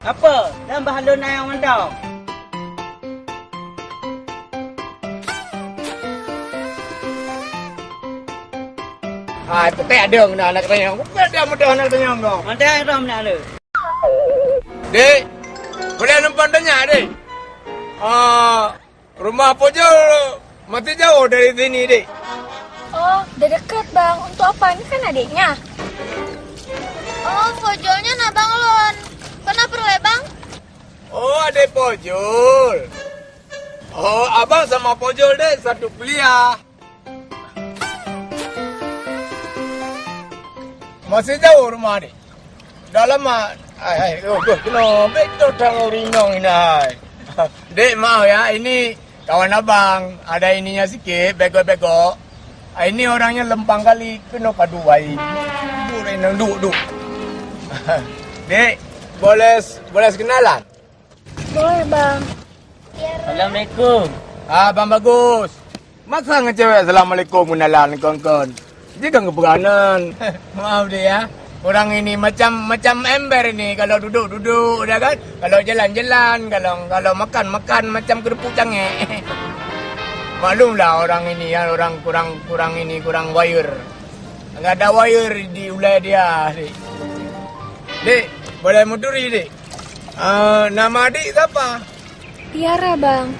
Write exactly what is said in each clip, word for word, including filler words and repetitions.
Apa? Dan bah lôn ayong mantong. Hai, peuteh adeueng na aneuk tanyong. Peuteh dia mudah aneuk tanyong tu. Mantong rom na le. Dek, boleh numpang tanya, Dek? Ah, rumah Pojol masih jauh dari sini, Dek? Oh, udah deket, Bang. Untuk apa? Ini kan adiknya. Oh, Pojolnya abang lôn. Kenapa perlu, Bang? Oh, adik Pojol. Oh, abang sama Pojol, Dek, satu kuliah. Masih jauh rumah ni. Dah lama. Hai, hai, oh, oh, kena. Betul tang rinong ini, hai. Dek, maaf ya, ini kawan abang. Ada ininya sikit, begok-begok. Ah, ini orangnya lempang kali, kena padu wai. Duduk, duduk, duduk. Dek, boleh, boleh kenalan? Boleh, Bang. Assalamualaikum. Ah, Bang Bagus. Masa ngecewek assalamualaikum kenalan kon-kon? Dia kan keperanan. Maaf deh ya. Orang ini macam, macam ember ini. Kalau duduk-duduk dah kan. Kalau jalan-jalan, kalau, kalau makan-makan macam kerupuk cangek. Maklumlah orang ini ya, orang kurang, kurang ini, kurang wire. Enggak ada wire di ulai dia, Dek. Dek, boleh muturi, Dek? Ah, nama adik siapa? Tiara, Bang.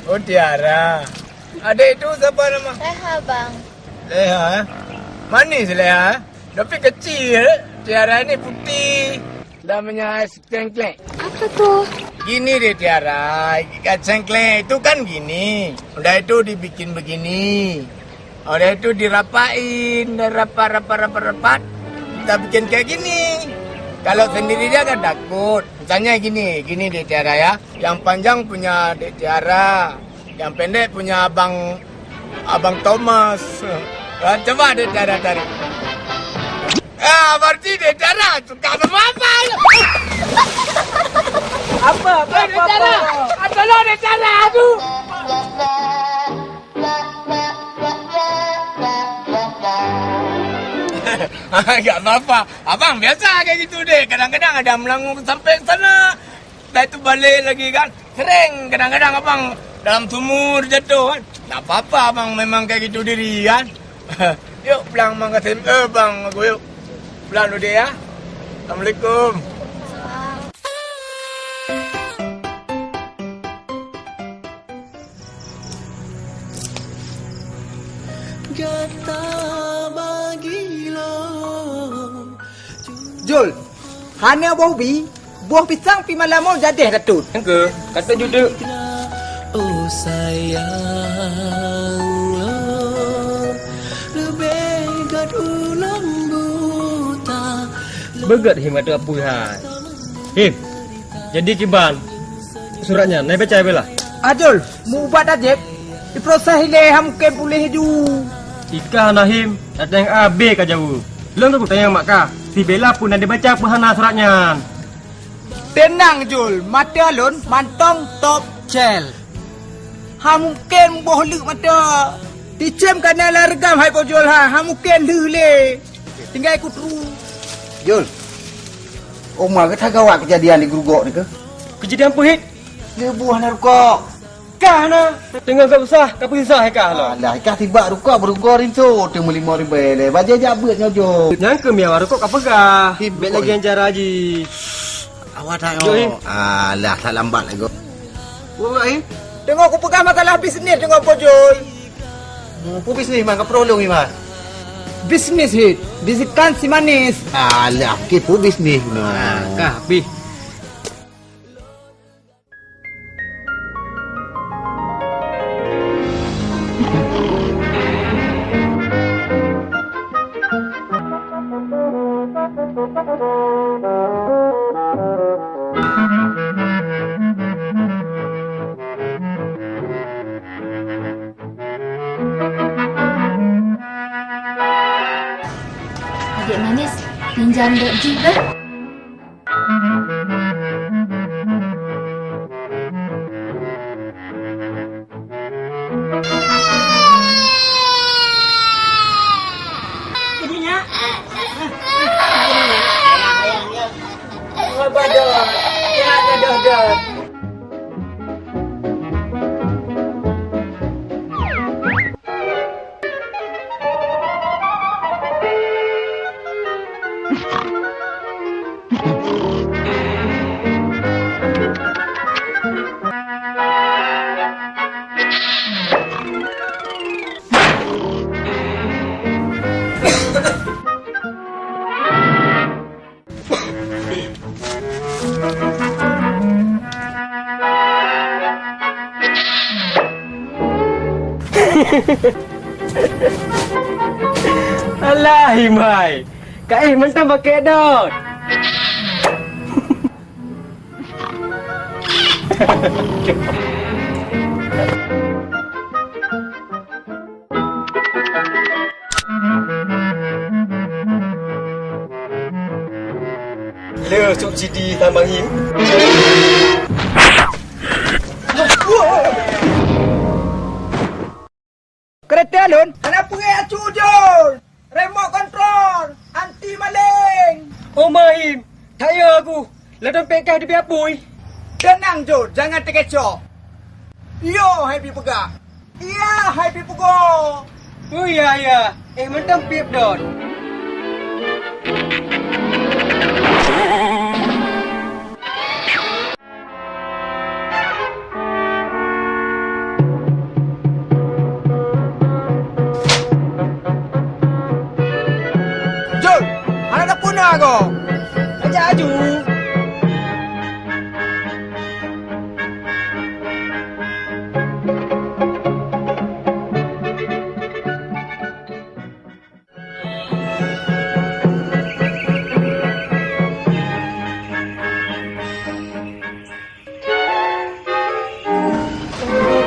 Oh, Tiara. Adik itu siapa nama? Leha, Bang. Leha, eh? Manis, Leha, eh? Tapi kecil, eh? Tiara ini putih. Namanya es cengklek. Apa tuh? Gini deh, Tiara. Ikan cengklek itu kan gini. Udah itu dibikin begini. Udah itu dirapain, dan rapat, rapat, rapat, rapat. Kita bikin kayak gini. Kalau sendiri dia kan takut. Misalnya gini, gini deh, Tiara, ya. Yang panjang punya Dek Tiara, yang pendek punya Abang, Abang Thomas. Ha, coba Dek Tiara tarik. Ah, berarti Dek Tiara suka sama abang. Apa, apa, Dek Tiara? Ah, tolong Dek Tiara, aduh. Tak apa-apa. Abang biasa kayak gitu, Dek. Kadang-kadang ada melangkah sampai sana. Dah itu balik lagi kan. Sering kadang-kadang abang dalam sumur jatuh kan. Tak apa-apa abang memang kayak gitu diri kan. Yuk pulang abang kata, eh bang aku yuk. Pulang dulu deh ya. Assalamualaikum. Gata bagilo. Jul, hana boh ubi, boh pisang pi malam nyoe jadeh katut. Engke, katut juduk. Oh sayang, leubeh gét ulôn buta. Beugét him ateueh apui hai. Him, jadi kiban surat nyan, na ibaca bela. Ajul, meu ubat ajaéb, iproseh ilée han mungken puléh ju. Ikah na him, datang abée ka jaweueb. Lôn ka kutanyong mak kah, si Bella pun na dibaca peuhana surat nyan. Teunang Jul, mata lôn mantong top cel. Han mungken boh leuk mata. Ticém kana lam reugam hai po Jul ha, han mungken lheueh lé. Tinggai kutru. Jul, oma gata gawat keujadian di geurugok nikeue. Keujadian peue hit? Lheueh buah na rukok. Kah na? Teungoh gak usah, ka peusisah kah lom? Alah, kah tibak rukok beurukok rinso, teumeulimong ribée lé. Bajée jak beuet nyoe jok. Nyang keu miawa rukok ka peugah. Bek lagi cara ji. Awak tak. Alah, tak lambat lagi. Woi, eh? Teungoh kupeugah masalah bisnis teungoh pojoi. Mupu bisnis man ka peurolong iman. Bisnis hit, bisikan si manis. Alah, kipu bisnis man. Kah bih. Adik manis, pinjam dek jih bah. Ibunya. Sabar dong. Ya, Alah, Imai. Ka éh mantong pakai dot. Le subsidi tambahin. Kereta lôn hana peue acu jol. Remote control, anti maling. Oh, Mahim, tayue aku. Ladom pek kah di biapui. Tenang, Jol, jangan terkecoh. Yo, hai pi peugah. Iya, hai pi pugo. Oh, iya, iya. Eh, mantong pip dot. Jol, hana tapuna ko. Ajak aju.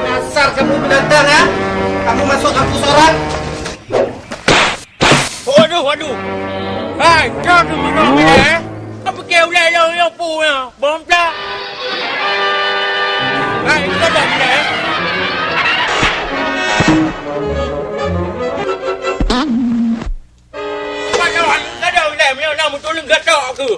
Dasar kamu binatang, ya! Kamu masuk kampus orang. Waduh, waduh. Hai, kau tu bunuh dia, eh? Kau fikir ulai yang, yang pu ya? Bom dah. Hai, kau dah dia, eh? Kau dah, kau dah ulai, punya nak mutulung gatok aku.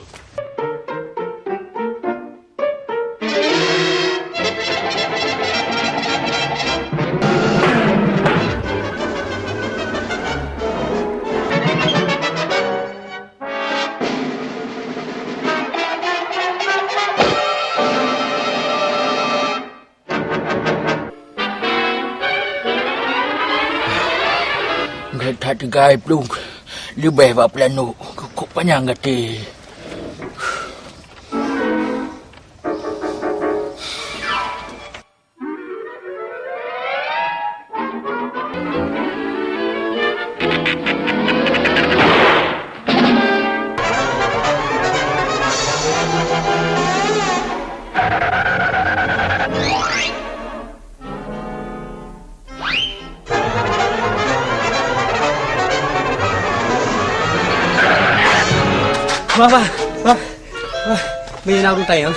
Gét that teugai plueng, leubeh bak peulanok, keukup panyang gaté. Bah, bah, bah, bah. Meunan ureueng tayang.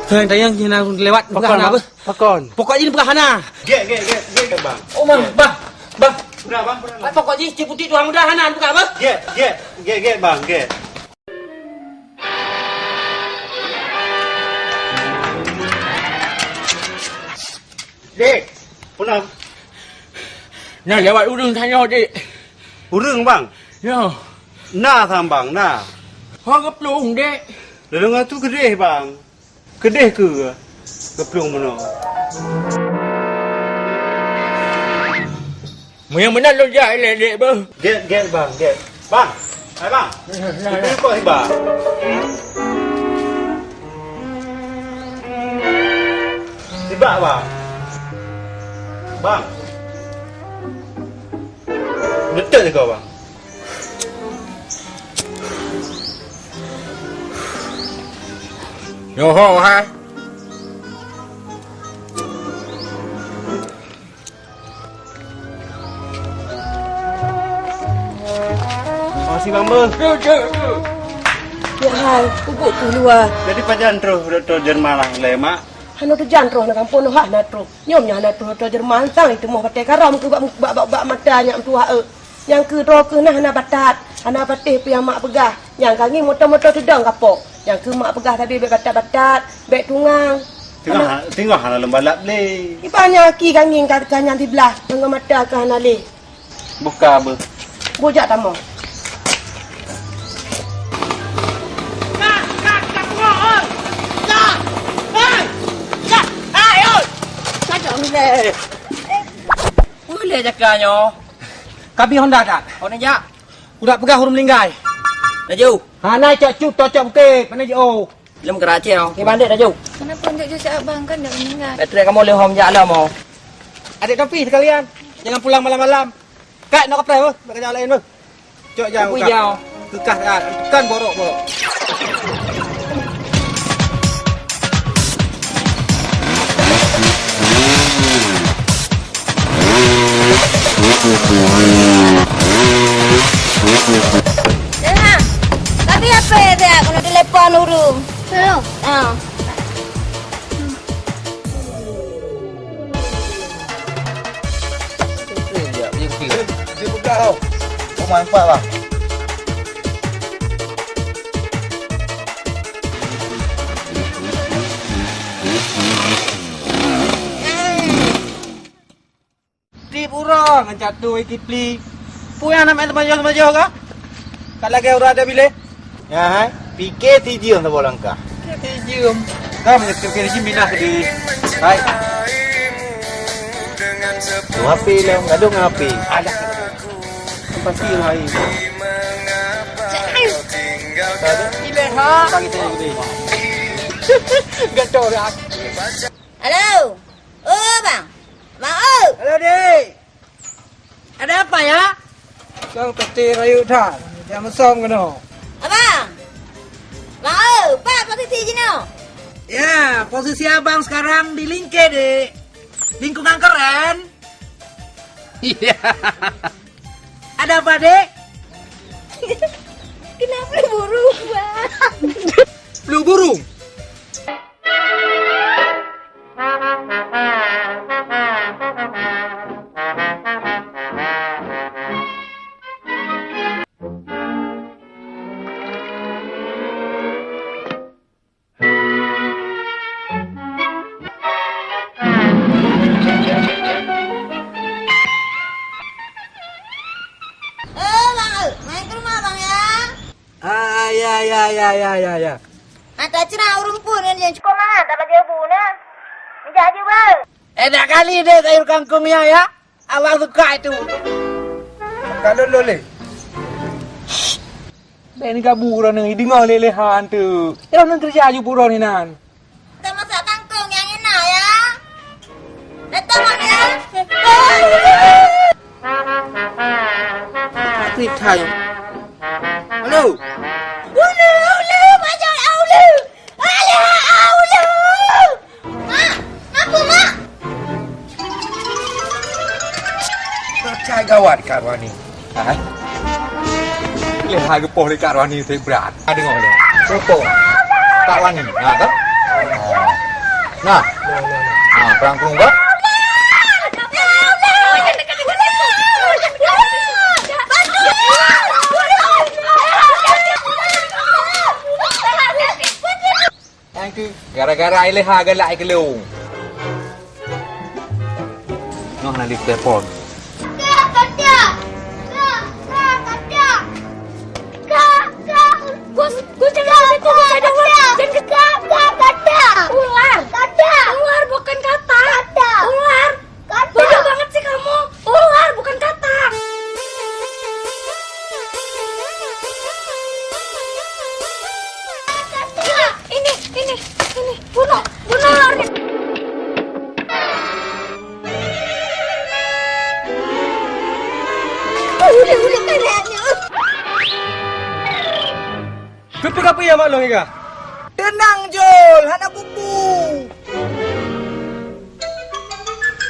Ureueng tayang, meunan ureueng lewat. Bukan, hana, bah. Pakon? Pokok jih peugah hana. Gét, gét, gét, gét, gét, bang. Oh, bang, bang, bang. Udah, bang, udah, bang. Pokok jih cit putik tuan muda hana peugah, bang. Gét, gét, gét, gét, bang, gét. Dek, puna. Nah, lewat ureueng tanyoe, Dek. Ureueng, bang? Ya. Na sang, bang, na. Ho geuplueng, Dek. Lalu ngatu keudeh, bang. Keudeh keu geuplueng bunoe. Meunyoe meunan lôn jak ilèe, Dek, beuh. Gét, gét, bang, gét. Bang, hai, bang. Nah, nah, nah. Itu kok, bang. Sibak, bang. Bang. Beutôi keu kau, bang. Nyoe ho, hai. Makasih, Bang, beuh. Cuk, cuk, cuk. Ya hai, peubuet keuh luwa. Jadi pajan troh Dokto Jerman lé, Mak? Hana teujan troh na gampông, hana troh. Nyoe meunyoe hana troh Dokto Jerman, sang jiteumoh batèe karam keuh bak, bak, bak, bak mata nyak meutuah, eu. Nyang keu droe keuh na hana batat, hana patéh peue nyang mak peugah. Nyang ka ngieng moto-moto teudong kapok. Nyang keu mak peugah sabe bèk batat-batat, bèk tungang. Teungoh, teungoh hana lôn balap lé. Iban nyang aki ka ngieng ka, ka nyan siblah, teungoh mata ka hana lé. Buka beuh. Bujak tamong. Ulèe jaka nyoe. Kabi honda that. Oh, neujak. Udah peugah ureueng meuninggai. Laju. Hana cok cut, tocok bukét. Mana jiôh? Lem gerak céu. Okey, bandék laju. Kenapa enggak jujak abang kan dah meninggal? Baterai kamu leuhom jak lom, oh. Adik Topi sekalian. Jangan pulang malam-malam. Kat, nak kapreh, beuh. Nak kerja lain, beuh. Cok jang, Apa kak. Jang? Kekah, ah, kan borok-borok. Dah, tapi apa dia kena telepon urung? Belum. Ah. Dia, dia, dia. Dia peugah tau. Oh, main empat lah. Tiep uroe ngon catur Kipli. Peue nyang na meuteumanyong-teumanyong kah? Ka lagèe uroe ada biléh. Ya, hai. Pike tijeuem saboh langkah. Pike tijeuem. Ka meunyoe pike tijeuem minah di. Hai. Tu H P lah, gaduh ngon H P. Alah. Pasti lah, hai. Biléh, ha? Pagi saya gede. Gaduh dah. Halo. Oh, bang. Bang, oh. Halo, Dek. Ada apa, ya? Kang pasti rayeuk that. Jangan mesong keunoe. Abang. Bang, oh, apa posisi jinoe? Ya, posisi abang sekarang di Lingke, Dek. Lingkungan keren. Iya. Ada apa, Dek? Kenapa burung, Bang? Flu burung. Eh, Bang, eh, main ke rumah, Bang, ya. Ah, ya, ya, ya, ya, ya, ya. Mata cerah ureueng pun nyan cukôp mangat, tak baju bu na. Minta aja, Bang. Enak kali deh sayur kangkungnya, ya. Abang suka itu. Kalau loleh. Bèk ni gabu droeneuh, deungoe lé-lé han tu. Droeneuh keureuja aju buroe ni nan. Kita masak kangkung yang enak, ya. Datang, Bang, ya. Trip time. Halo. Ulu, ulu, macam ulu. Alah, ulu. Mak, kenapa, Mak? Pacai gawat Kak Rwani. Hai. Lé ha geupoh lé Kak Rwani teuh brat. Ha, deungoe lé. Geupoh. Kak Rwani. Ha, kan? Ha. Nah. Ha, perang perunggu. Thank you. Gara-gara Ileha galak ai keulung. Noh na di telepon. Kak, kak, kak. Kak, kak, kak. Kak, kak. Gus, Gus, jangan ke situ, Gus, ada ular. Jangan ke Kak, kak, kak. Ular. Kak. Ular, bukan katak. Kak. Ular. Bodoh banget sih kamu. Ular, bukan katak. Ini, ini, ini. Bunuh, bunuh ularnya. Udah, udah, udah. Keupeue-keupeue ya mak long iga? Tenang, Jol, hana bubu.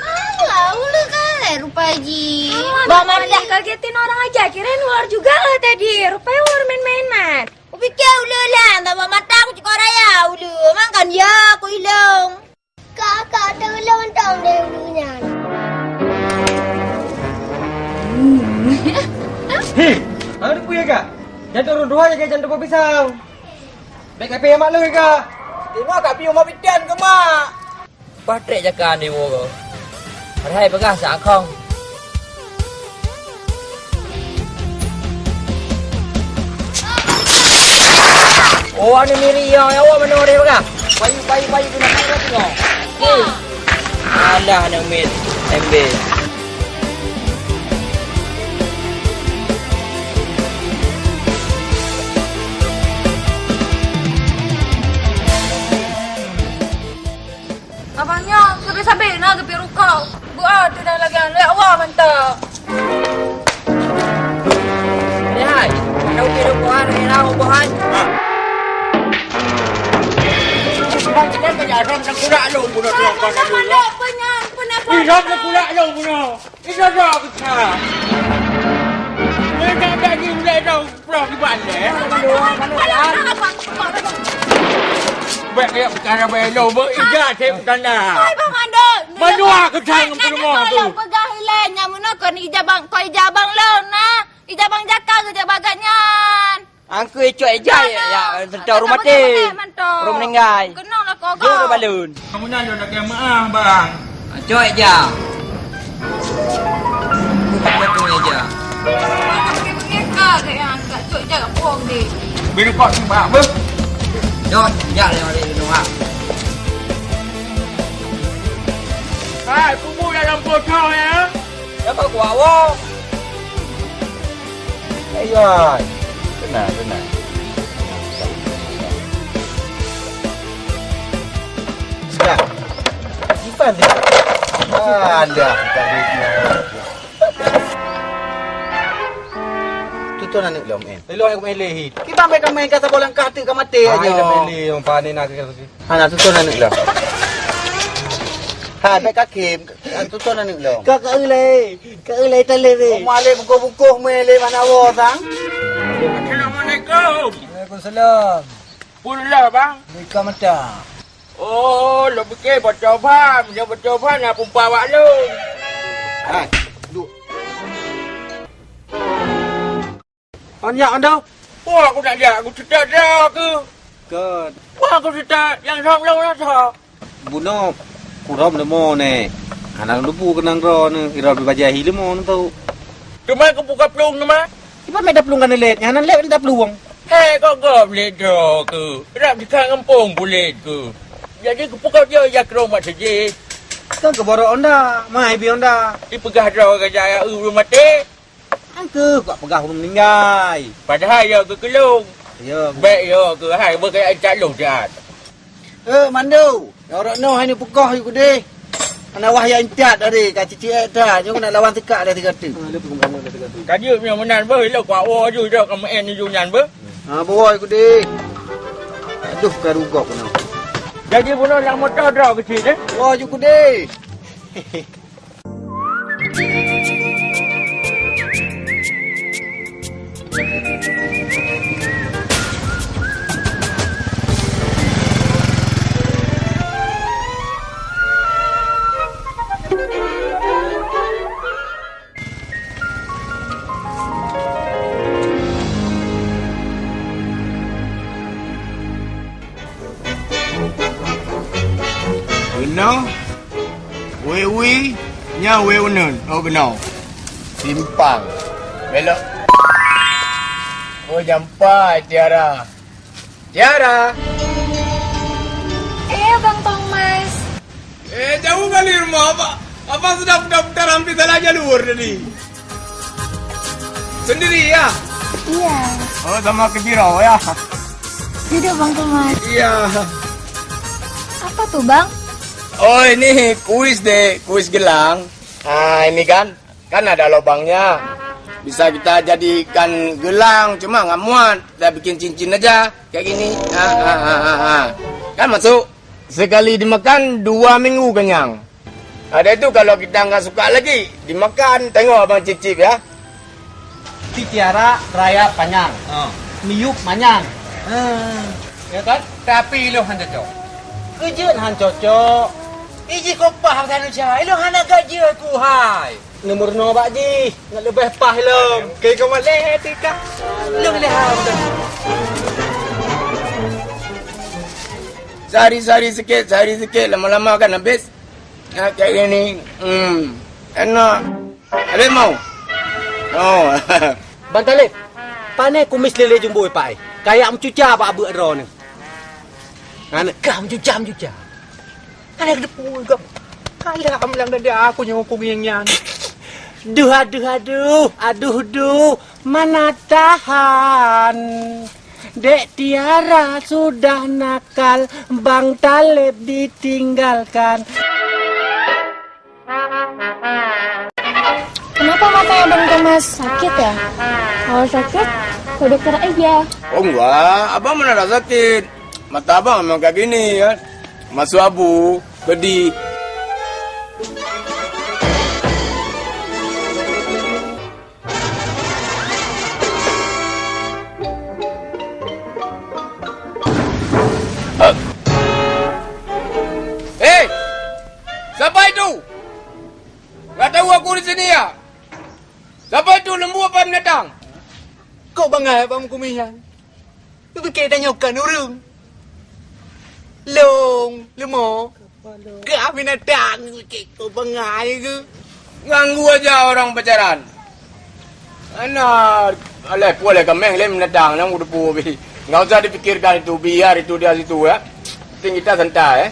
Alah, uleue kalai rupa jih. Bah mata kagetin orang aja, kirain ular juga lah tadi. Rupanya ular main-mainan. Kupikir uleue lah, tambah mata aku cukôp raya uleue. Emang kan ya, aku ilong. Kak, kak, tolong dong deh ulu nyan. Hei, hana peue ya, Kak? Jantung dua ya, Kak, jantung pisang. Baik, tapi mak lu, Kak. Tengok, Kak, piu mak pitan ke, Mak? Patrick jaka ni wo ko. Padahai peugah sa akong. Oh, anu miri ya, ya, awak mana orang pegang? Bayu, bayu, bayu, kena bayu, bayu, bayu. Alah, anak mit, ember. Abang nyoe, sabe-sabe na geupirukau. Buat tu dah lagi, ya Allah, mantap. Merah bubuhan. Bang, cepat ke jalan, tengkulak lôn bunoe. Hai, tengkulak lôn. Penyang, penyang, penyang. Ih, tengkulak lôn bunoe. Ih, dah, dah, pecah. Dah, dah, dah, dah, dah, dah, dah, dah, dah, dah. Bèk kaya perkara bae lôn, bèk ija cek tanda. Hai, Bang Mandor. Mandor aku sayang peuleumoh tu. Peugah ilèe nyan meunoe kon ija bang, kon ija bang lôn na. Ija bang Jaka geujak bak gobnyan. Angkeu cok ija ya, ya, tentang rumah teh. Orang meninggal. Kenal lah kau. Jauh balun. Kamu nanya nak yang maaf, Bang. Cok ija. Bukan betul ija. Mana pergi mengeka ke yang angkat cok ija kat pohon deh. Bila kau sih, Bang, beuh? Cok ija yang ada di rumah. Hai, kubu dalam botol ya. Siapa kuat, Wong? Ayai. Tenang, tenang. Sudah. Simpan dia. Ah, anda. Tutup aneuk lom, eh. Lelong aku meleh. Kiban baik kamu yang kata bolang kata ke mati aja. Meleh, yang panen nak. Hana tutoe aneuk lom. Hai, bèk kakém, tutoe aneuk lom. Ka, ka ulai, ka ulai talé weh. Malik bukoh-bukoh mé lé mana wo sang. Assalamualaikum. Waalaikumsalam. Pun lah, Bang. Buka mata. Oh, lo pikir bocor ban, dia bocor ban nak pumpa awak lôn. Hai, duk. Ôn jak ôn dau. Wah, aku nak jak, aku cetak dah aku. Kon. Wah, aku cetak yang song lôn rasa. Bunoe kurom leumo nè. Hana lubu keunong droe nè, ira bajai hi leumo nè tu. Cuma aku buka pelung cuma. Iban meda pelung kan lét, hana lét da pelung. Hei, kok gob lét droe ke? Rap di kang kampung bulet ke? Jadi kupeugah dia ya ke rumah sejid. Kan ke borok onda, mai bi onda. Dipeugah droe ke jaya u rumah teh. Angkeu kok peugah ureueng meuninggai. Padahai yo keukeulong. Yo. Bèk yo keuhai beukai cak lôn siat. Eh, Mando, nyang rot noh hai neupeugah yue keudeh. Hana wah nyang intat tadi ka cicik ék that, nyoe keuneuk lawan sikak dah tiga tu. Ka jeuet meunyoe meunan beuh, ilok kuat woe ju jok ka meu'en ju nyan beuh. Ha, bawa yue keudeh. Aduh, ka rugok keunoe. Jadi bunoe lam moto droe keuchik deh. Bawa ju keudeh. Beuna, wéh wie, nyan wéh uneun, oh beuna. Simpang. Belok. Oh, jampai Tiara. Tiara. Eh, Bang Thomas. Eh, jauh kali rumah, Abang. Abang sudah putar-putar hampir salah jalur tadi. Sendiri, ya? Iya. Oh, sama ke Biro, ya? Duduk, Bang Thomas. Iya. Apa tuh, Bang? Oh, ini kuis deh, kuis gelang. Ah, ini kan, kan ada lubangnya. Bisa kita jadikan gelang, cuma nggak muat. Kita bikin cincin aja, kayak gini. Ah, ah, ah, ah, ah. Kan masuk? Sekali dimakan, dua minggu kenyang. Ada itu kalau kita nggak suka lagi, dimakan. Tengok abang cicip ya. Ti Tiara raya panyang. Oh. Miyup manyang. Hmm. Ya kan? Tapi ilong han cocok. Keujeuet han cocok. Iji kopah kan uja. Ilong hana gaji aku hai. Nomor no bak jih. Nak lebih pah ilong. Ke kau maleh tika. Ilong leh ha. Sehari-sehari sikit, sehari sikit, lama-lama kan habis. Nak kayak gini. Hmm. Enak. Habis mau? Oh. Bang Talib, pane kumis lele jumbo ipai. Kayak mencuca bak abeuk droe ni. Aneuk kah mencuca-mencuca. Aneuk depu kah. Alah, amlang dada aku nyang hukum yang nyan. Duh, aduh, aduh, aduh, duh, mana tahan. Dek Tiara sudah nakal, Bang Taleb ditinggalkan. Kenapa matanya Bang Thomas sakit ya? Kalau sakit, Ke dokter aja. Oh enggak, abang mana ada sakit. Mata abang memang kayak gini kan. Masuk abu, pedih. Hei! Siapa itu? Nggak tahu aku di sini ya? Siapa itu, lembu apa binatang? Kok bangai abang meukumih nyan? Keupiké tanyoe kan ureueng. Lôn, leumo. Keu binatang, kok bangai keu? Ganggu aja orang pacaran. Ana, alah, puas lé kaméng lé binatang nyang udah pu bi. Nggak usah dipikirkan itu, biar itu dia situ ya. Penting kita santai, eh.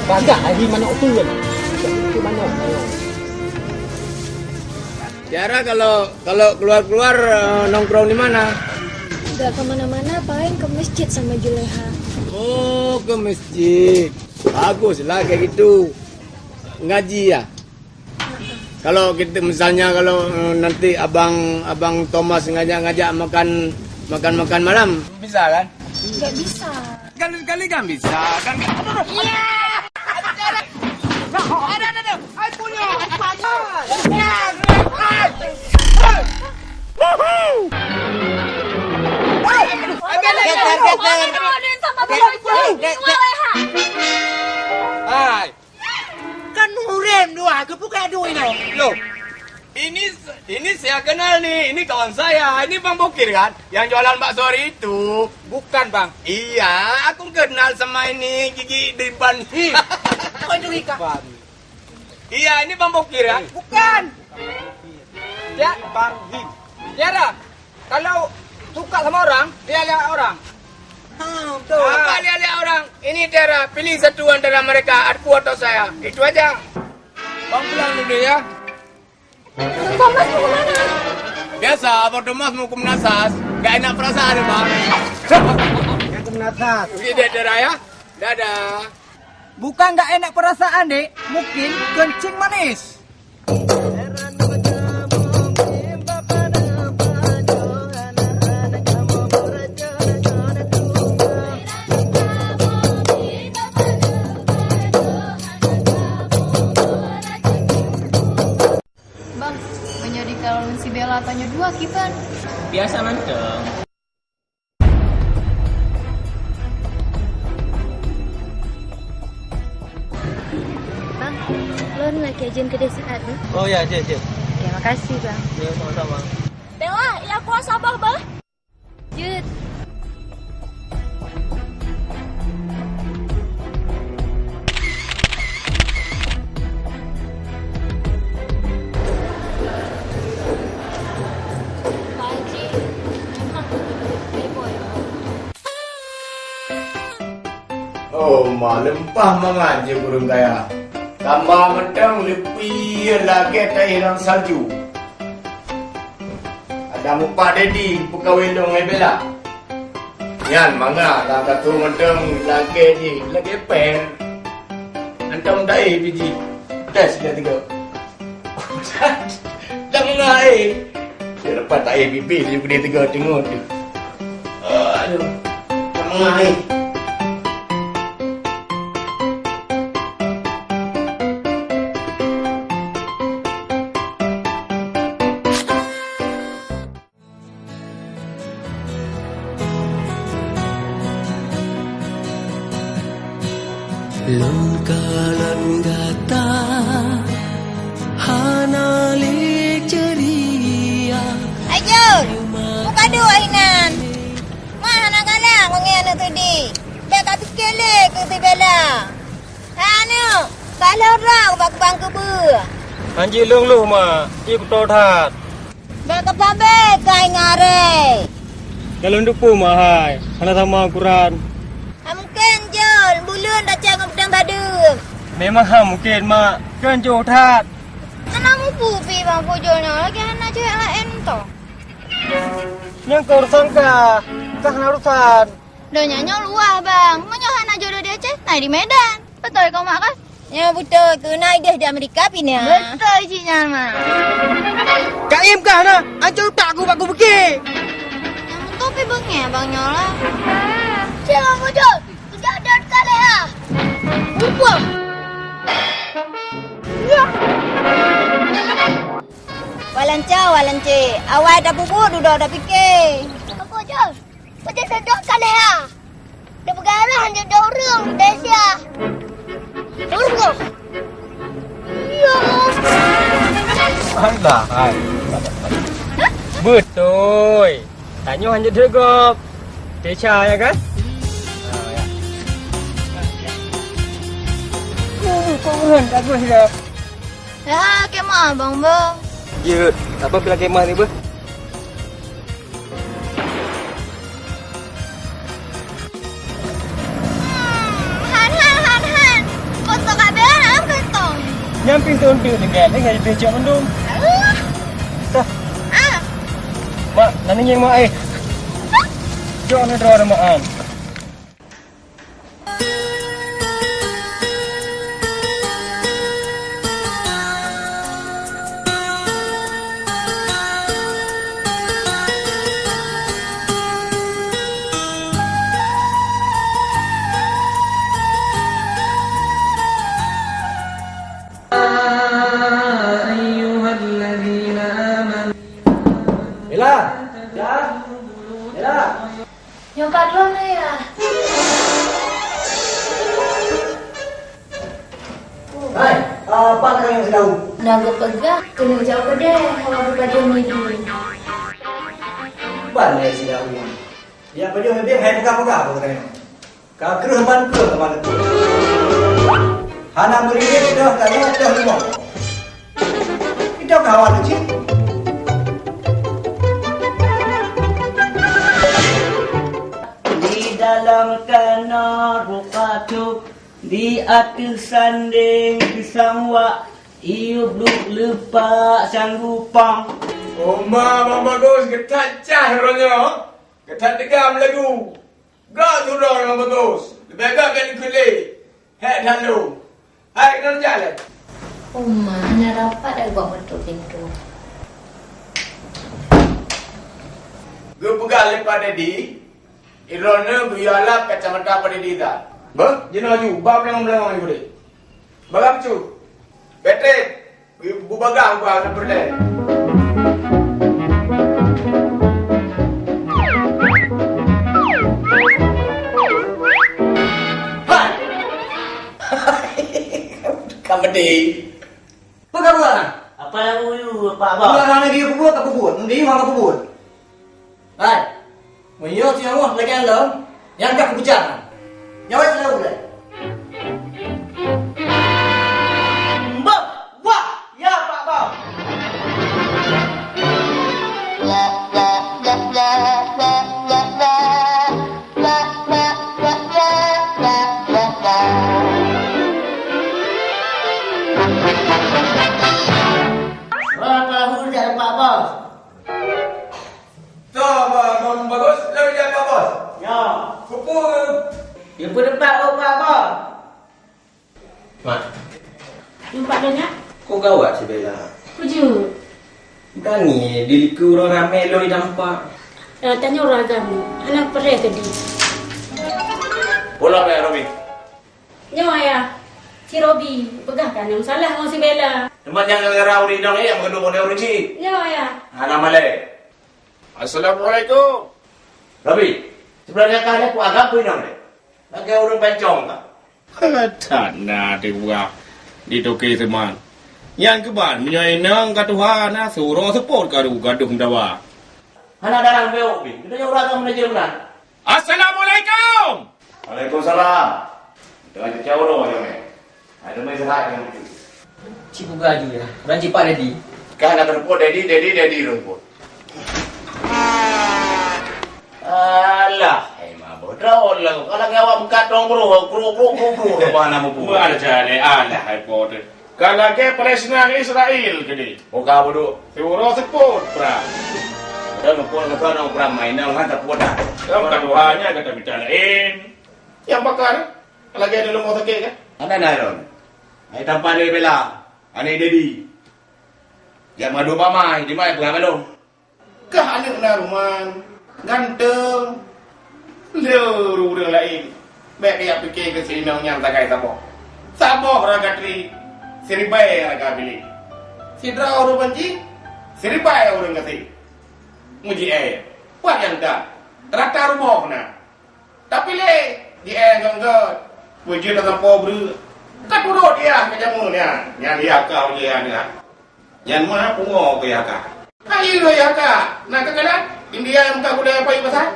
Bagah lagi manok tu kan. Itu manok. Tiara kalau kalau keluar-keluar eh, nongkrong di mana? Nggak kemana-mana, paling ke masjid sama Juleha. Oh, ke masjid. Baguslah kayak gitu. Ngaji ya. Kalau kita misalnya kalau eh, nanti abang abang Thomas ngajak-ngajak makan makan makan malam, bisa kan? Nggak bisa. Sekali-sekali kan bisa kan? Iya. Ada ada ada. Ai punya. Hai. Kan urem dua ke buka duit no. Loh, ini ini saya kenal nih, ini kawan saya, ini Bang Bokir kan, yang jualan bakso hari itu. Bukan bang. Iya, aku kenal sama ini gigi di ban him. Kau curiga? Iya, ini Bang Bokir ya. Bukan. Ya, Bang Him. Tiara, kalau suka sama orang, lihat-lihat orang. Ha, betul. Apa lihat-lihat orang? Ini Tiara, pilih satu antara mereka, aku atau saya. Itu aja. Bang pulang dulu ya. Bang Thomas mau kemana? Biasa, Abang Thomas mau ke Menasas. Gak enak perasaan ya, Bang. Yang ke Menasas. Oke deh, Tiara ya. Dadah. Bukan nggak enak perasaan, Dek. Mungkin kencing manis. Bang, menjadi kalau si Bella tanya dua kiban. Biasa manteng. Bang, lôn lakèe jeuet keudeh siat, Bang. Oh ya, jeuet, jeuet. Ya, makasih, Bang. Ya, sama-sama. Bella, ya kuasa bah, bah. Jeuet. Oh, ma leumpah mangat jih ureueng kaya. Tambah mantong leupie lagèe taéh lam salju. Ada mupat Dedi peukawen lôn ngon Bella. Nyan mangat lam katu mantong lagèe jih, lagèe per. Mantong taéh biji. Tes dia tiga. Dah mengai. Dia lepas tak payah pipi, dia boleh tegur tengok tu. Aduh. Tak mengai. Lôn kalon gata hana lé ceria. Hai Jun, buka duek inan. Mak hana galak meungieng aneuk teudi. Bèk ka pike lé keu si Bella. Hai aneuk, ka lheueh droe bak kubang keubeue. Hanjeuet lôn lôh, Mak, ie kuto that. Bèk kapabèe kai ngarèe. Ka lôn teupeue, Mak hai, hana sama ukuran. Hana mungken, Jol, buleuen tacok ngon peudeueng badeueng. Memang hana mungken, Mak, keu jôh that. Hana mupu pih Bang Fujol nyoe lagèe hana cewek laén toh. Nyan keu urusan kah, kah hana urusan. Donya nyoe luwah, Bang. Meunyoe hana jodoh di Aceh, na di Medan. Beutôi kon, Mak, kan? Nyoe beutôi, keunan ideh di Amerika pinah. Beutôi cit nyan, Mak. Ka iem kah na? Ancô utak ku bak ku beugé. Nyang beutôi pih beungéh abang nyoe lah. Cik Bang Bujur, peugah dot ka lé ha. Muphom. Walanca, walanca. Awai tapeubuet, dudoe tapike. Bang Bujur. Peue jeuet dot ka lé ha? Neupeugah rhah jeuet dot ureueng desya. Ureueng. Iya. Alah, hai. Beutôi. Tanyoe hanjeuet dot gob. Desya, ya kan? Ah, ya. Uh, kok ureueng bagus ya. Ya, kemah abang, Bang. Jeuet. Apa pula kemah ni, beuh? Hmm, han, han, han, han. Kosong ka bela dalam kantong. Nyan pintoe eunteuk tinggai, tinggai picok mandum. Alah. Dah. Ah. Mak, nani nyang mak eh. Jok ni droe mak an. Bella! Ya? Bella! Nyoe ka lôn, Ayah. Hai, apa kau yang sedang? Dah geupeugah, keuneuk jak u keudè, hawa geupajoh mie dum. Ban lé sidang nyan. Ya, pajoh mie dum, hai peugah-peugah apa kata nyoe. Ka kreueh ban kreueh teuma teupeu. Hana meuririt deuh tanyoe deuh leumo. Itu kawan cit. Di dalam kana rukatu, di ateueh sandeng pisang wak, iup bluek leupak sanggu pang. Oma Bang Bagus, geutat cah uroe nyoe. Geutat degam lagu. Gak tudong nyang bagus. Leubeh gak keu likot lé. Hék that lom. Hai, keunoe jak lé. Uma, hana rapat dak gok meutuek pintoe. Geupeugah lé Pak Dedi, droeneuh geuyue alab kacamata Pak Dedi that. Beuh, jinoe aju, ba beulangong-beulangong aju deh. Bagah bacut. Beutôi. Bu-, bubagaih ubak aneuk peureulèe. Hai! Ka meudeh. Peue ka buet, ha? Apa nyang uyu, Pak Bos? Buet hana geuyue peubuet, ka peubuet. Meudeh, hana peubuet. Hai, meunyoe singoh lagèe nyan lom, nyan ka kupeugah. Nyawöb laju lé. Mbah, wah, ya Pak Bos. Wah, Pak Bos. Toh, Abang Bagus, lôn jak Pak Bos. Ya. Peue-peue? Ya, peue teumpat, oh, Pak Bos? Mak. Nampak dah, Nyak? Kok gawat si Bella? Peue jeuet? Berani di likot ureueng ramè lôn di tampak. Eh, tanyoe ureueng agam, hana peureh tadi. Pulang ya, Robi. Nyoe, Ayah. Si Robi, peugah kan nyang salah ngon si Bella. Teuma nyang gara-gara ureueng inong, eh, nyang meukeudok model ureueng chik. Nyoe, Ayah. Hana malèe. Assalamualaikum. Robi, sebenarnya kah nyoe peue agam peue inong nyoe? Lagèe ureueng pancong kah? That na teupeugah di toke seuman. Nyan keuban, meunyoe inong ka tuha na, suroe seupôt karu gadôh meudawa. Hana dalam beuk pih. Geutanyoe ureueng agam meunajah meunan. Assalamualaikum. Waalaikumsalam. Dengan cucu Allah yang ni. Ada main sehat yang lucu. Cik Buga aju ya. Orang cepat ready. Kan nak rumput daddy, daddy, daddy rumput. Alah, hai mabuk. Dah Allah. Kalau awak buka dong bro, bro, bro, bro, bro. Apa nama bro? Buat aja deh. Alah, hai pote. Ka lagèe Palestina ngon Israel keudeh. Buka buduk. Siuroe seupôt prang. Dah muphom kata nong pram main, nong han tapeudah. Kamu kan Tuhannya kata kita lain. Nyang pakar, lagèe ada lemah sakit kan? Ada dah, Ron. Hai tampan dia bela. Aneuk Dedi. Jak madu pamai, di mana peugah balong? Kah aneuk na ruman, ganteng. Le ureueng laén, bèk kajak pike keu si inong nyan sagai saboh. Saboh raga tri, siribèe raga biléh. Sidroe ureueng banci, siribèe ureueng gasien. Muji eh, wat nyang that, rata rumoh na. Tapi lé, di eh gét-gét, beujeuet lam po breueh. Ka turot yah ka jameun nyan, nyan yah ka ujian nyan. Nyan mah pungo keu yah ka. Hai lôn yah ka, na keukeunang? India nyang ka gulèe pai pasai?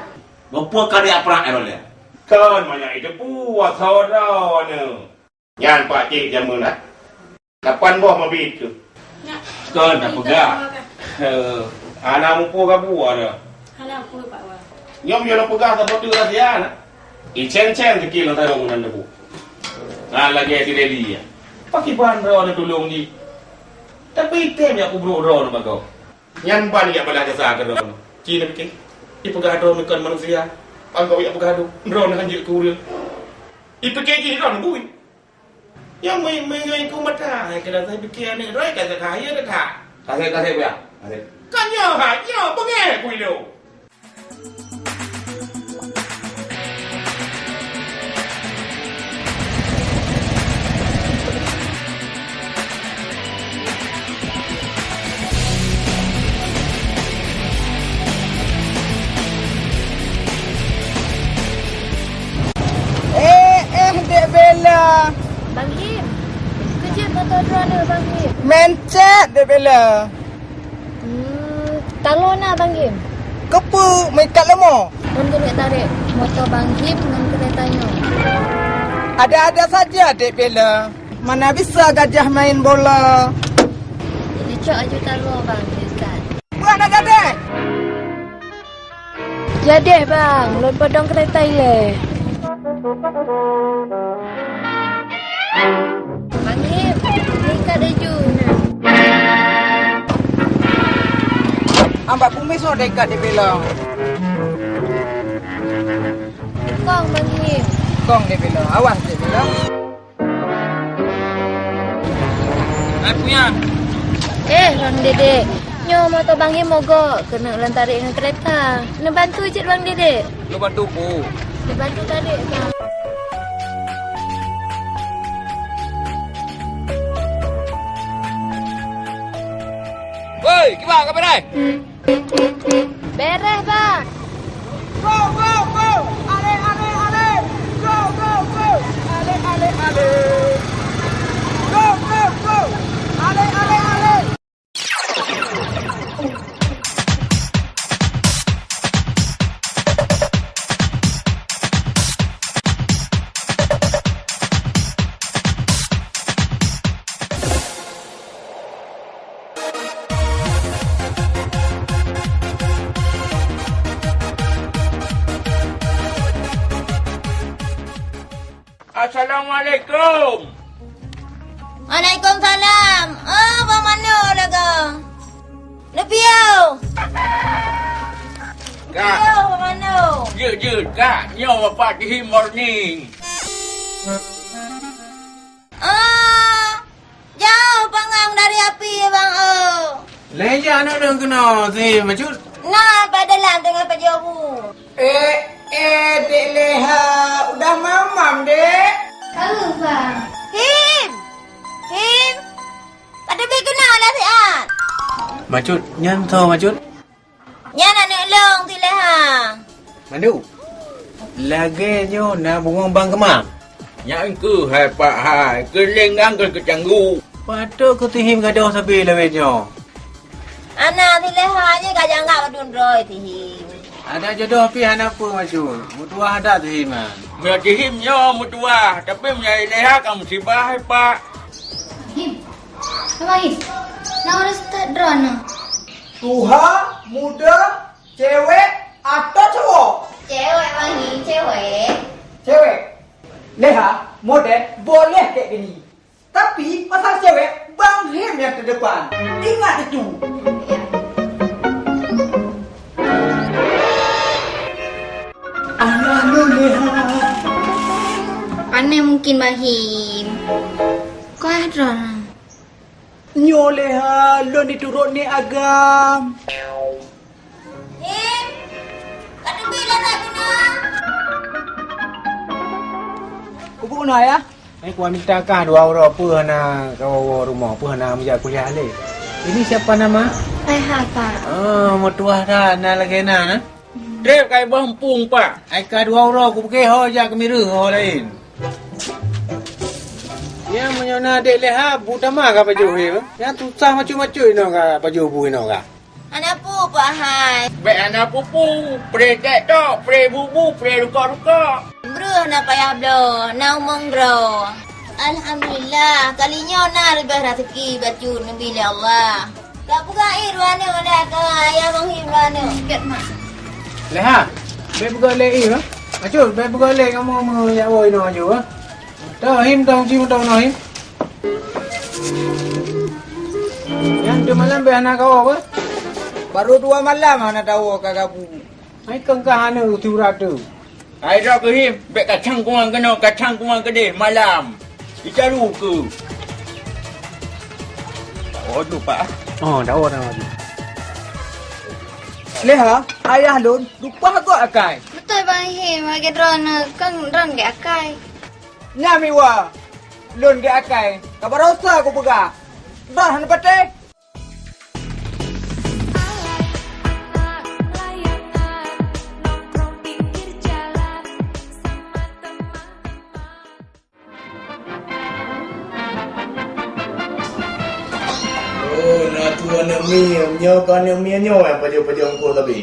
Geupeue ka diaprak eh lôn lé? Kon manyak itu puasa droeneuh. Nyan pakcik jameun na. Lapan boh mabit tu. Nyak. Kon dah peugah. Eh, hana muphom ka buah dah. Hana muphom, Pak Wah. Nyoe meunyoe peugah saboh teuk rahsia na. Icen-cen sikil lam sarong nan debu. Nah, lagèe si Dedi ya. Pakiban droe na tulông jih. Tapi item jak kubrok droe na bagoe. Nyan ban jak balah jasa keu droe. Ci na pike. Ipeugah droe kon manusia. Anggô jak peugah droe. Droe na hanjeuet keu ureueng. Ipike jih droe na bui. Nyang meuiku mata, hai keunan sai pike aneuk droe ka sakah, ya dah that. Kasih, kasih, ya. Kasih. Kan nyoe, hai, nyoe, beungèh ku ilôn. Eh, eh, Dek Bella. Bang Him, keu jeuet moto droeneuh, Bang Him. Mencet, Dek Bella. Hmm, taloe na, Bang Him. Keupeue meuikat leumo? Lôn keuneuk tarek moto Bang Him ngon keureta nyoe. Ada-ada saja, Dek Bella. Mana bisa gajah main bola? Jadi cok aju taloe, Bang, meuikat. Buat nak jadi? Jadeh, Bang, lôn peudong keureta ilèe. Bang Him, tingkat laju na. Ambak kumis oh dekat di bilang. Kong, Bang Him. Kong di bilang. Awas di bilang. Hai, Puyan. Eh, Bang Dedek. Nyoe moto Bang Him mogok, keuneuk lôn tarek ngon keureta. Neubantu cit, Bang Dedek? Neubantu peue? Neubantu tarek, Bang. Woi, kiban ka beureh? Beres, Bang. Go, go, go! Ale, ale, ale! Go, go, go! Ale, ale, ale! Go, go, go! Ale, ale, ale! Assalamualaikum. Waalaikumsalam. Oh, Bang Mano lagoe. Neupiyôh. Kak. Neupiyôh, Bang Mano. Jeuet, jeuet, Kak. Nyoe Bapak Tihim morning. Oh, jauh panggang dari api, Bang, oh. Lé jak aneuk lôn keunoe si Macut. Na, bak dalam teungoh pajoh bu. Eh, eh, Dek Leha, udah mamam, Dek? Ka, Bang. Him! Him! Ka teubiet keunoe lah siat. Macut, nyan soe Macut? Nyan aneuk lôn, si Leha. Mandu, lagèe nyoe na bungong bang keumam. Nyan keuh hai Pak hai, keu lenggang keu keucanggu. Patôt keu Tihim gadôh sabe lawét nyoe. Ana si Leha nyoe ka janggak padum droe Tihim. Ada jodoh pih hana peue Macut. Meutuwah that Tihim nyan. Meunyoe Tihim nyoe meutuwah, tapi meunyoe Leha ka musibah hai Pak. Him, Abang Him, na ureueng start droeneuh. Tuha, muda, cewek, atau cowok? Cewek, Bang Him, cewek. Cewek. Leha, model, boleh kayak gini. Tapi, pasal cewek, Bang Him yang terdepan. Ingat itu. Ya. Nyang mungkin Bah Him. Kah droe. Nyoe lé ha, lôn diturot nèk agam. Him, ka teubiet lam saboh na. Kubu keunoe, Ayah? Eh, kuanita kah dua uroe, peue hana kawoe rumoh, peue hana meujak kuliah lé. Ini siapa nama? Leha, Pak. Oh, meutuah that, na lagèe na, na? Trép ka iboh muphom, Pak. Ai ka dua uroe kupeugèt ho jak keu Mireuh ho laén. Nyan meunyoe na adék Leha, bu tamah ka pajoh he, bah. Nyan susah macam-macam inoe ka pajoh bu inoe ka. Hana peue, Pak hai. Bèk hana peue-peue, pré tèk tok, pré bubu, pré rukok-rukok. Breuh na payah bloe, na umong droe. Alhamdulillah, kali nyoe na leubeh raseuki bacut neubi lé Allah. Ka peugah éh dua aneuk lé, ka ayah Bang Him dua aneuk. Leha, bèk peugah lé éh, ha? Acut, bèk peugah lé kamoe meunyoe jak woe inoe aju, ha? Toh, Him, toh, Him, toh, Him. Nyan dua malam bèk hana kawoe, ha? Baru dua malam hana tawoe ka gabu. Hai kengkah aneuk uti urat tu. Hai droe keuh Him, bèk kacang kuang keunoe, kacang kuang keudeh malam. Icaru keu. Oh, tu, Pak. Oh, dawa, dawa. Leha, ayah lôn lupa gok akai. Beutôi, Bang Him, lagèe droeneuh kan droeneuh gèt akai. Nyan miwa, lôn gèt akai. Ka barosa kupeugah. Bah, hana patéh. Oh, na tu aneuk mi, nyoe ka aneuk mi nyoe nyang pajoh-pajoh eungkôt sabe.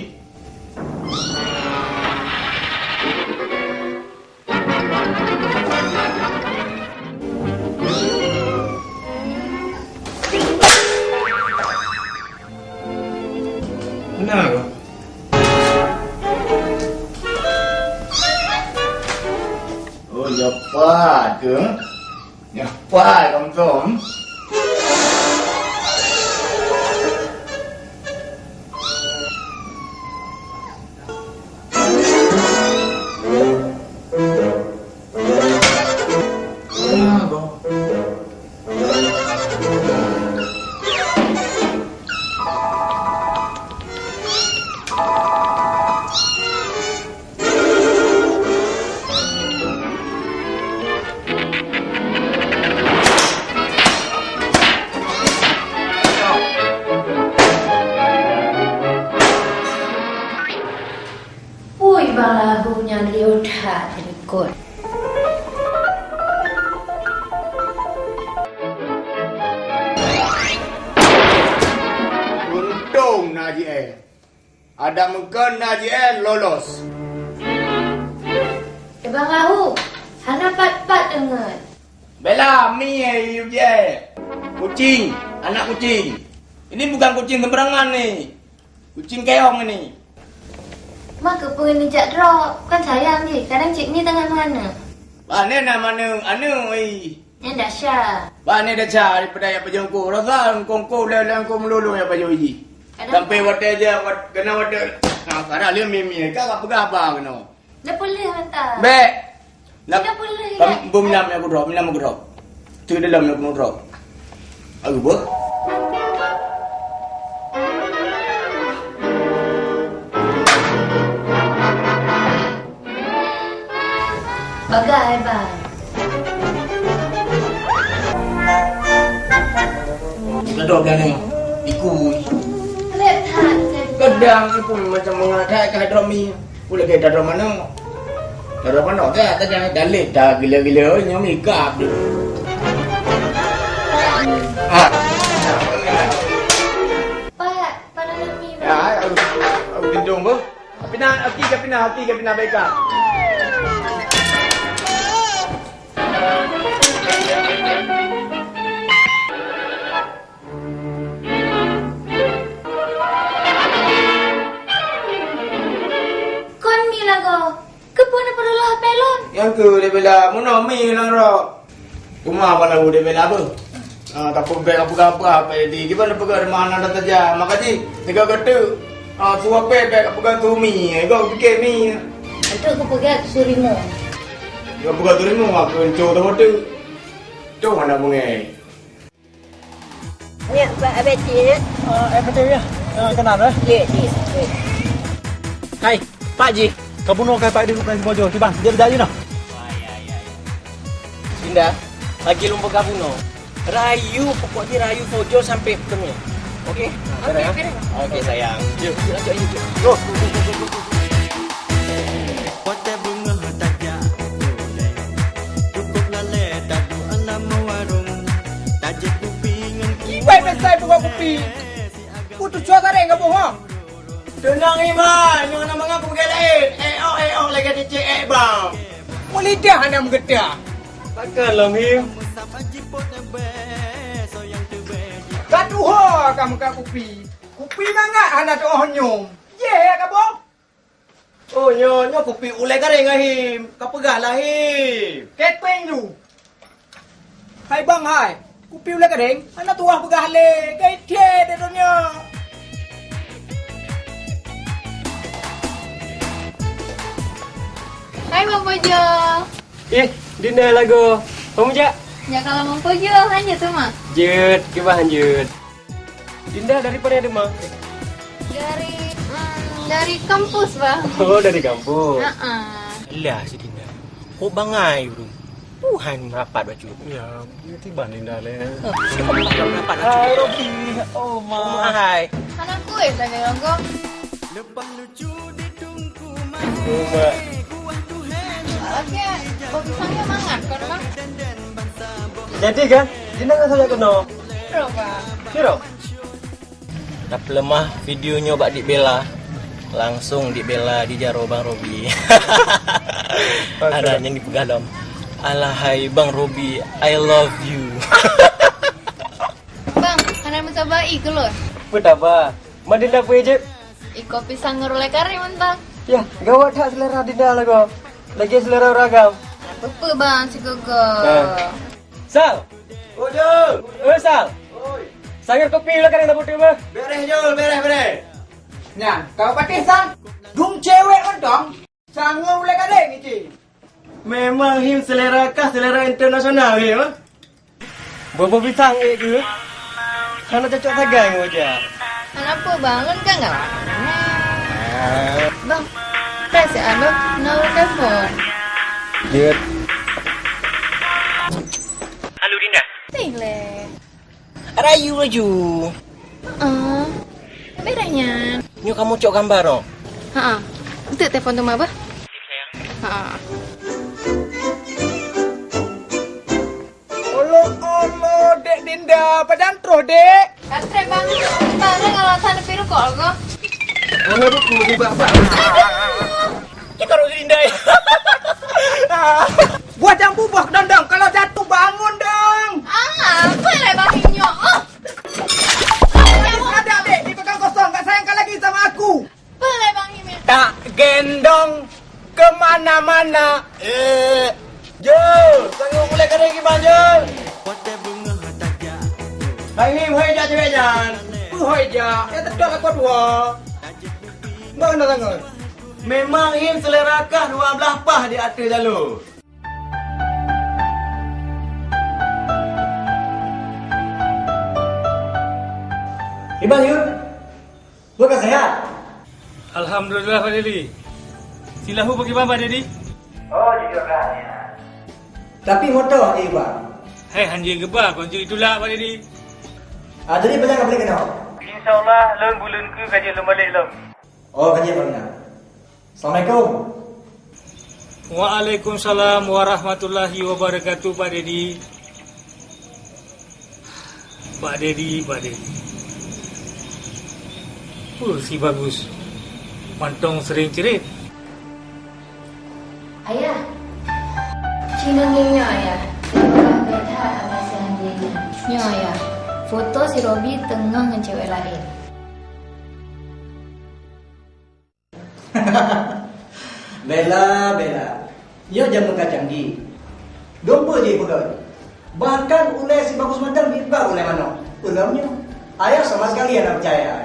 Meunan kah? Oh, nyoe pat keuh? Nyoe pat kah, Tom? Ui, Bang Lahu nyan lieu that teulikot. Untông na jiéh. Adak meukon na jiéh lolos. Eh, Bang Lahu, hana pat-pat deungon. Bela, mi, eh, yue jiéh. Kucing, anak kucing. Ini bukan kucing sembarangan ni. Kucing keong ini. Mak keupeue neujak droe? Kan sayang jih, kadang cit mi teungoh meuaneuk. Bah, nyan na meuaneuk, aneuk, ih. Nyan desya. Bah, nyan desya daripada nyang pajoh eungkôt. Rasa eungkôt-eungkôt lé, lé eungkôt meululu nyang pajoh jih. Kadang sampai watèe jih, wat-, keunan watèe. Nah, sekarang lé mi-mi, ka, ka peugah haba keunoe. Dah peuleuh mantap. Bèk. Dah peuleuh, bèk. Beu minam nyang kudroe, minam kudroe. Tu dalam nyang kudroe. Aduh, beuh. Bagai, Bang. Gadoh gana. Iku. Lép that, lép that. Kadang iku macam mengatai ka droe mi. Ku lagèe daroe manok. Daroe manok ka tajak dalek dah gila-gila nyoe mikap deh. Ah. Pak, pada nami, Pak. Ya, aku, aku gendong, beuh. Kapina, aki, kapina, aki, kapina, baik, Kak. Kon mi lagoe, keupeue neupeureuloh H P lôn? Nyang keu debela, meunoe mi nang rot. Teuma bak lahu debela beuh. Ah, tapi bèk kapeugah-peugah H P tadi. Kiban neupeugah teuma hana saja. Maka jih, teuga geuteuk. Ah, su H P bèk kapeugah su mi. Gok pike mi. Enteuk kupeugah su rimong. Nyoe buka turimong aku encong teuma tu. Tuh anak bungai. Nyak, Pak Abati, ya? Ah, eh, betul ya. Ah, kenal, eh? Ya, ya, ya. Hai, Pak Ji. Kabunoe kai Pak di bukan Bojo. Coba, dia dah you noh. Indah, lagi lôn peugah bunoe. Rayu, pokok jih rayu Fojo sampai ketemu. Oke? Oke, oke. Oke, sayang. Yuk, yuk, lanjut, yuk, yuk. Go. Watèe beungoh tajak ulèe, cukup lalèe taduek lam warông, tajép kupi ngon kiban besai buka kupi. Putus suara deh kamu, ha? Teunang, Iman, nyoe na mangat peugah laén. Eh, oh, eh, oh, lagèe cicék, eh, bang. Mulidah hana meugeutah. Takkan lom, Him. Ka tuho ka meukat kupi. Kupi mangat hana tuoh nyoe. Yeh, ya, ka boh? Oh, nyoe, nyoe kupi ulèe garéng, Him. Ka peugah lah, Him. Kepeng ju. Hai bang hai, kupi ulèe garéng, hana tuah peugah lé, gaitie di donya. Hai Bang Pojo. Eh, Dinda lagoe. Kamu jak? Jak kalau Bang Pojo, hanya tu mah. Jeuet, kiban jeuet. Dinda dari mana, Dema? Dari, mm, dari kampus, Bang. Oh, dari kampus. Heeh. Alah, si Dinda. Kok bangai ureueng? Tuhan merapat bacut. Ya, tiba Dinda leh. Merapat bacut. Hai, Robi. Oh, ma. Hai. Anak kue saja, Bang. Lepas lucu di tungku mah. Oh, ma. Oke, kok pisangnya mangat, kan, Bang? Jadi, kan? Dinda nggak saja kena. Bro, Bang. Kira? Tapeuleumah video nyoe bak Dik Bella. Langsung Dik Bella di jaroe Bang Robi. Ada nyang dipeugah lom. Alahai Bang Robi, I love you. Bang, hana meusabai keulôn. Peue taba? Ma Dinda peue jeuet? Iko pisang ngon gulai kari mantong. Yah, gawat that selera Dinda lagoe. Lagèe selera ureueng agam. Peue, Bang, sigoe-goe. Nah. Sal! Oh, Jul! Eh, Sal! Oi! Sangat kopi lah kan yang dapat tiba? Beres, Jul, beres, beres. Nyan, kau pakai, Sal? Dum cewek mantong. Sangat ulai kadai ngici. Memang Him selera kah selera internasional, Him, eh? Bobo pisang, eh, ke? Hana cocok sagai ngon wajah. Kenapa, Bang? Lôn kan galak. Bang, press ya, Bang. Na ulôn telepon. Jeuet. Halo, Dinda. Teng lé. Rayu laju. Heeh. Beres nyan. Nyoe kamu cok gambar, oh? Heeh. Enteuk telepon teuma, bah? Sip, sayang. Heeh. Olo, olo, Dek Dinda, pajan troh, Dek? Ka trép, Bang. Barang alasan neupirukok lom. Oh, buku di bak-bak. Cakap Rozi Dinda. Buah jambu, buah kedondong. Kalau jatuh, bangun dong. Ah, apa lah Bang Inyo? Oh. Ada, Dek, di pegang kosong. Tak sayangkan lagi sama aku. Apa lah Bang Inyo? Tak gendong ke mana-mana. Eh, Jo, sanggup mulai kering gimana, Jo? Hai, hai, jak cewek jan. Hai, jak. Ya, tetap aku dua. Mana tangan? Memang Him selera kah dua belah pah di ateueh jalô. Ibang Yun, bukan sehat? Alhamdulillah, Pak Dedi. Silahu bagaimana, Pak Dedi? Oh, jujur lah, ya. Tapi motor aja, Ibang. Hei, hanjing geba, konjur itulak, Pak Dedi. Ah, jadi banyak boleh kenal? Insya Allah, lôn buleuen keu ka jeuet lôn balek lom. Oh, ka jeuet lom na. Assalamualaikum. Waalaikumsalam warahmatullahi wabarakatuh, Pak Dedi. Pak Dedi, Pak Dedi. Uh, si bagus. Mantong sering cerit. Ayah. Cina nyoe, Ayah. Sekolah beda sama si Angelina. Nyoe, Ayah. Foto si Robi teungoh ngon cewek lain. Bella, Bella. Nyoe jameun ka canggih. Dompeue jih peugah. Bahkan ulèe si bagus mantong jiba ulèe manok. Ulôn nyoe. Ayah sama sekali hana peucaya.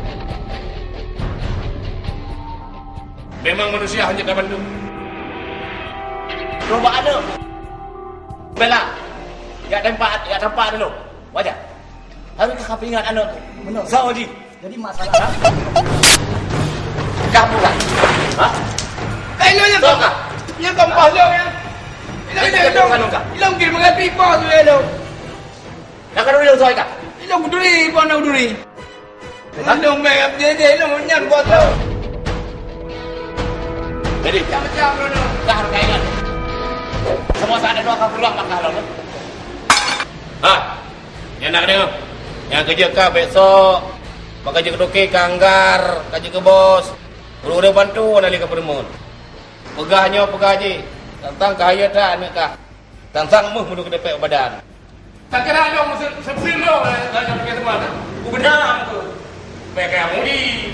Memang manusia hana tabantu. Cuba aneuk. Bela. Ya tempat, ya tempat dulu. Wajar. Harus ka peuingat aneuk tu. Benar. Saudi. Jadi masalah. Hah? Kah bukan? Hah? Kaino nyang kah? Nyang kah pahlong ya. Ilong, ilong, ilong. Ilong kiri mengerti bos tu ilong. Nak kena ilong soal kah? Ilong duri, bukan nak duri. Hah? Ilong merah jadi ilong nyan buat tu. Jadi macam-macam dulu. Kah harus ingat. Semua tak ada doa kah pulang maka lalu. Ha. Nyang nak deungoe. Nyang keujeuet ka besok, bak ka jeuet keu toke, ka anggar, ka jeuet keu bos. Ureueng-ureueng bantu na lé ka peureumeun. Peugah nyoe, peugah jih. Tantang ka hayeu that aneuk kah. Tantang meuh meunurot keu depek badan. Tak kira dong se-, sepil dong, eh, eh, eh, teman. Gubernur tu. Baik kayak Mudi.